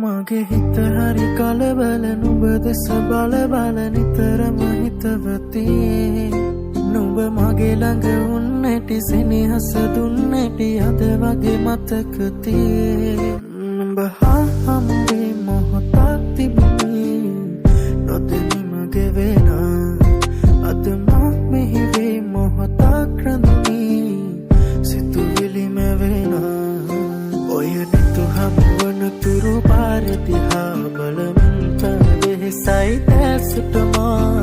මගේ හිත හරි කලබල නුඹ දෙස බල බල නිතරම හිතවතී. නුඹ මගේ ළඟ උන්නැටි සෙනෙහස දුන්නැටි අද වගේ මතක තියේ. නුඹ හා හමුවේ මොහොතක් තිබුණේ නොදැනීම ගෙවෙන. අද මා මෙහි වේ මොහොතක් රඳුනි සිතුවිලි මැවෙන. ඔය නිතු හමුවන තුරු පාර දිහා බලමින් වෙහෙසයි දැසට මා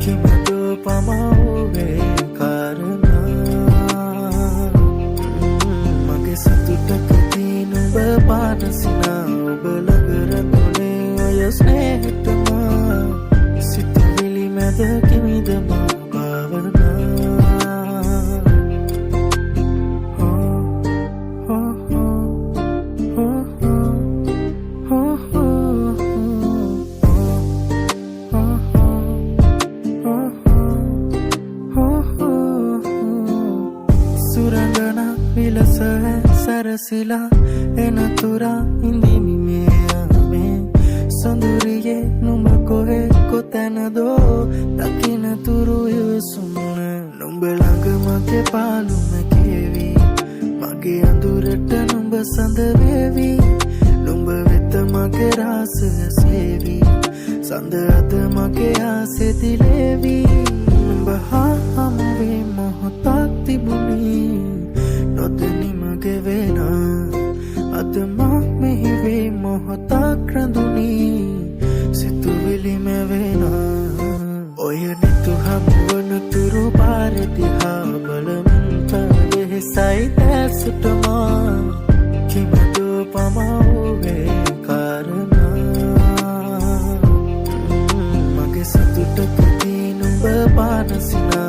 කිමදෝ පමා වූවේ කාරණා. මගේ සතුටකදී නුඹ පාන සිනා ඔබ ළඟ රඳුනේ ඔය ස්නේහෙට මා සිතුවිලි මැද කිමිද මා භාවනා. හෝ හෝ හෝ හෝ හෝ හෝ හෝ හෝ හෝ. සුරංගන විලස සැරසිලා එන තුරා ඉඳිමි මේ යාමේ. සොඳුරියේ නුඹ කොහෙ කොතැනදෝ දකින තුරු ඉවසුන්න. නුඹ ළඟ මගේ පාළුම කියවි, මගේ අඳුරට නුඹ සඳ වේවි. නුඹ වෙත මගේ රාසය සේවි, සඳ අද මගේ ආසෙ දිලේවි. නුඹ හා හමුවේ මොහොතක් තිබුණේ නොදැනීම ගෙවෙන. අද මා මෙහි වේ මොහොතක් රඳුනි සිතුවිලි මැවෙන. ඔය නිතු හමුවන තුරු පාර දිහා බලමින් වෙහෙසයි දැසට මා කිමදෝ පමා වූවේ කාරණා. මගේ සතුටකදී නුඹ පාන සිනා